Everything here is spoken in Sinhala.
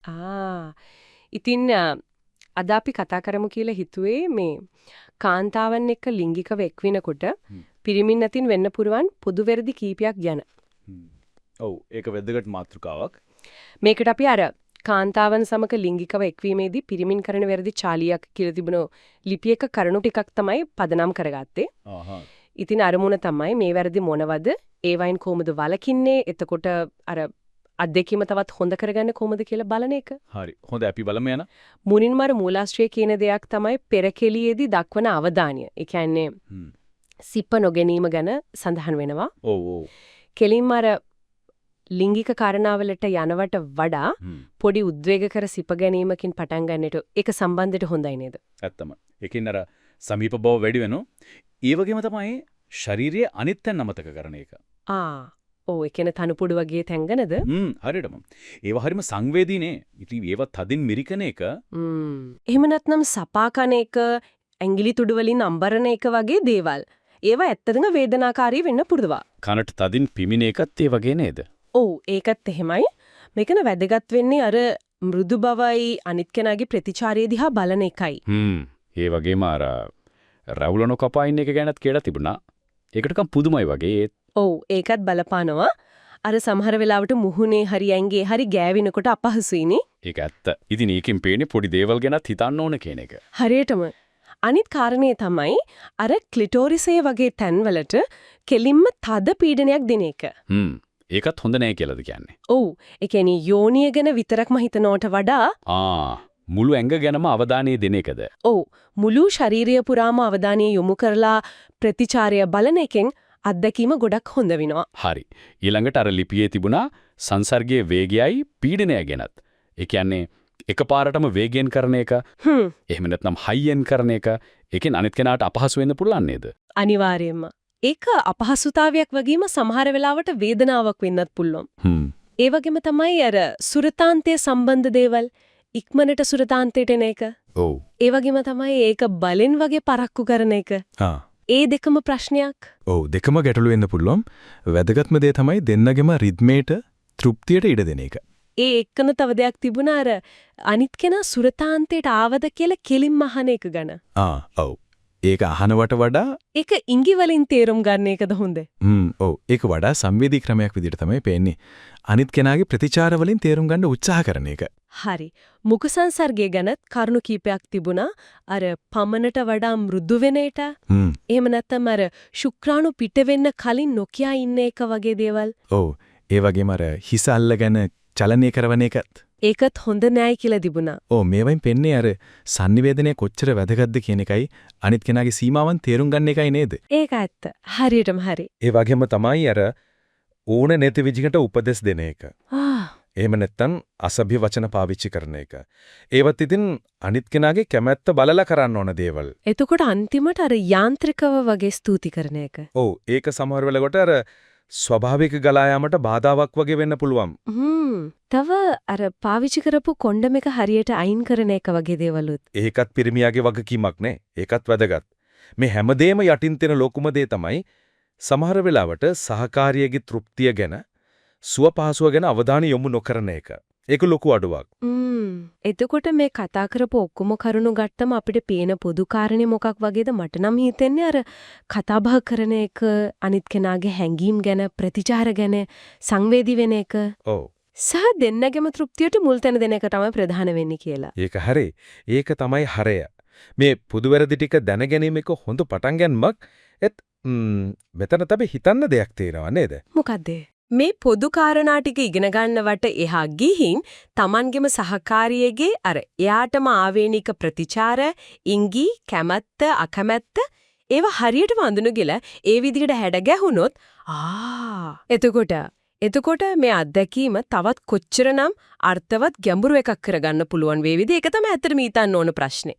ආ ඉතින් අද අපි කතා කරමු කියලා හිතුවේ මේ කාන්තාවන් එක්ක ලිංගිකව එක්වෙනකොට පිරිමින් අතින් වෙන්න පුරුවන් පොදු වැරදි කීපයක් ගැන. ඔව්, ඒක වැදගත් මාතෘකාවක්. මේකට අපි අර කාන්තාවන් සමග ලිංගිකව එක්වීමේදී පිරිමින් කරන වැරදි චාලියක් කියලා තිබුණු ලිපියක කරුණු ටිකක් තමයි පදනම් කරගත්තේ. ඉතින් අරමුණ තමයි මේ වැරදි මොනවද? ඒවයින් කොහොමද වළකින්නේ? එතකොට අර අත්දැකීම තවත් හොඳ කරගන්න කොහොමද කියලා බලන එක. හරි. හොඳයි, අපි බලමු යන. මුලින්ම අර මූලාශ්‍රය කියන දෙයක් තමයි පෙරකෙලියේදී දක්වන අවධානය. ඒ කියන්නේ සිප නොගැනීම ගැන සඳහන් වෙනවා. ඔව් ඔව්. කෙලින්ම අර ලිංගික කාරණාවලට යනවට වඩා පොඩි උද්වේගකර සිප ගැනීමකින් පටන් ගන්නට ඒක සම්බන්ධයට හොඳයි නේද? ඇත්තම. ඒකෙන් අර සමීප බව වැඩි වෙනවා. ඒ වගේම තමයි ශාරීරියේ අනිත් තැන් අමතක කරන එක. ආ ඔව්, ඒ කියන්නේ තනුපුඩු වගේ තැන් ගැනද? හරියටම. ඒවා හරිම සංවේදී නේ. ඉතින් ඒවා තදින් මිරිකන එක. එහෙම නැත්නම් සපා කන එක, ඇඟිලි තුඩු වලින් අඹරන එක වගේ දේවල්. ඒවා ඇත්තටම වේදනාකාරී වෙන්න පුරුදවා. කනට තදින් පිමින එකත් ඒ වගේ නේද? ඔව්, ඒකත් එහෙමයි. මේකන වැදගත් වෙන්නේ අර මෘදු බවයි අනිත් කෙනාගේ ප්‍රතිචාරය දිහා බලන එකයි. ඒ වගේම අර රැවුල නොකපා ඉන්න එක ගැනත් කියලා තිබුණා. ඒක ටිකක් පුදුමයි වගේ. ඔව්, ඒකත් බලපානවා. අර සමහර වෙලාවට මුහුණේ හරි ඇඟේ හරි ගෑවෙනකොට අපහසුයිනේ. ඒක ඇත්ත. ඉතින් ඒකෙන් පේන්නේ පොඩි දේවල් ගැනත් හිතන්න ඕන කියන එක. හරියටම. අනිත් කාරණේ තමයි අර ක්ලිටෝරිසේ වගේ තැන්වලට කෙලින්ම තද පීඩනයක් දෙන එක. ඒකත් හොඳ නෑ කියලාද කියන්නේ? ඔව්. ඒ කියන්නේ යෝනිය ගැන විතරක්ම හිතනවට වඩා මුළු ඇඟ ගැනම අවධානය දෙන එකද? ඔව්, මුළු ශරීරය පුරාම අවධානය යොමු කරලා ප්‍රතිචාරය බලන එකෙන් අත්දැකීම ගොඩක් හොඳ වෙනවා. හරි. ඊළඟට අර ලිපියේ තිබුණා සංසර්ගයේ වේගයයි පීඩනය ගැනත්. ඒ කියන්නේ එකපාරටම වේගයෙන් කරන එක, එහෙම නැත්නම් හයියෙන් කරන එක, ඒකෙන් අනිත් කෙනාට අපහසු වෙන්න පුළුවන් නේද? අනිවාර්යයෙන්ම. ඒක අපහසුතාවයක් වගේම සමහර වෙලාවට වේදනාවක් වෙන්නත් පුළුවන්. ඒ වගේම තමයි අර සුරතාන්තය සම්බන්ධ දේවල්, ඉක්මනට සුරතාන්තයට එන එක. ඔව්. ඒ වගේම තමයි ඒක බලෙන් වගේ පරක්කු කරන එක. ඒ දෙකම ප්‍රශ්නයක්. ඔව්, දෙකම ගැටලු වෙන්න පුළුවන්. වැදගත්ම දේ තමයි දෙන්නගෙම රිද්මේට තෘප්තියට ඉඩ දෙන එක. ඒ එක්කන තව දෙයක් තිබුණා, අර අනිත් කෙනා සුරතාන්තයට ආවද කියලා කෙලින්ම අහන එක ගැන. ඔව්. ඒක අහනවට වඩා ඒක ඉඟි වලින් තේරුම් ගන්න එකද හොඳ? ඔව්, ඒක වඩා සංවේදී ක්‍රමයක් විදිහට තමයි පේන්නේ. අනිත් කෙනාගේ ප්‍රතිචාර වලින් තේරුම් ගන්න උත්සාහ කරන එක. හරි. මුඛ සංසර්ගය ගැනත් කරුණු කීපයක් තිබුණා. අර පමනට වඩා මෘදු වෙන එක. එහෙම නැත්නම් අර ශුක්‍රාණු පිට වෙන්න කලින් නොකියා ඉන්න එක වගේ දේවල්. ඔව්. ඒ වගේම අර හිස අල්ලගෙන චලනය කරවන එකත්. ඒකත් හොඳ නෑයි කියලා තිබුණා. ඔව්, මේවයින් පෙන්නේ අර සන්නිවේදනය කොච්චර වැදගත්ද කියන එකයි, අනිත් කෙනාගේ සීමාවන් තේරුම් ගන්න එකයි නේද? ඒක ඇත්ත. හරියටම හරි. ඒ වගේම තමයි අර ඕන නැති විදිහට උපදෙස් දෙන එක. එහෙම නැත්නම් අසභ්‍ය වචන පාවිච්චි කරන එක. ඒවත් ඉතින් අනිත් කෙනාගේ කැමැත්ත බලලා කරන්න ඕන දේවල්. එතකොට අන්තිමට අර යාන්ත්‍රිකව වගේ ස්තුති කරන එක. ඔව්, ඒක සමහර වෙලාවට අර ස්වභාවික ගලා යාමට බාධාවක් වගේ වෙන්න පුළුවන්. තව අර පාවිච්චි කරපු කොන්ඩම් එක හරියට අයින් කරන එක වගේ දේවලුත්. ඒකත් පිරිමියාගේ වගකීමක් නේ. ඒකත් වැදගත්. මේ හැමදේම යටින් තියෙන ලොකුම දේ තමයි සමහර වෙලාවට සහකාරියගේ තෘප්තිය ගැන, සුව පහසුව ගැන අවධානය යොමු නොකරන එක. ඒක ලොකු අඩුවක්. එතකොට මේ කතා කරපු ඔක්කොම කරුණු ගත්තම අපිට පේන පොදු කාරණේ මොකක් වගේද? මට නම් හිතෙන්නේ අර කතාබහ කරන එක, අනිත් කෙනාගේ හැඟීම් ගැන, ප්‍රතිචාර ගැන සංවේදී වෙන එක. ඔව්. සහ දෙන්නගෙම තෘප්තියට මුල් තැන දෙන එක තමයි ප්‍රධාන වෙන්නේ කියලා. ඒක හරි. ඒක තමයි හරය. මේ පොදු වැරදි ටික දැන ගැනීම එක හොඳ පටන් ගැනීමක්. ඒත් මෙතන තබ හිතන්න දෙයක් තියෙනවා නේද? මොකද්ද? මේ පොදු කාරණා ටික ඉගෙන ගන්නවට එහා ගිහින් Tamanගෙම සහකාරියගේ අර එයාටම ආවේනික ප්‍රතිචාර, ඉඟි, කැමැත්ත, අකමැත්ත ඒවා හරියටම අඳුනගෙන ඒ විදිහට හැඩ ගැහුනොත් එතකොට මේ අත්දැකීම තවත් කොච්චරනම් අර්ථවත් ගැඹුරු එකක් කරගන්න පුළුවන් වේවිද? ඒක තමයි ඇත්තටම හිතන්න ඕන ප්‍රශ්නේ.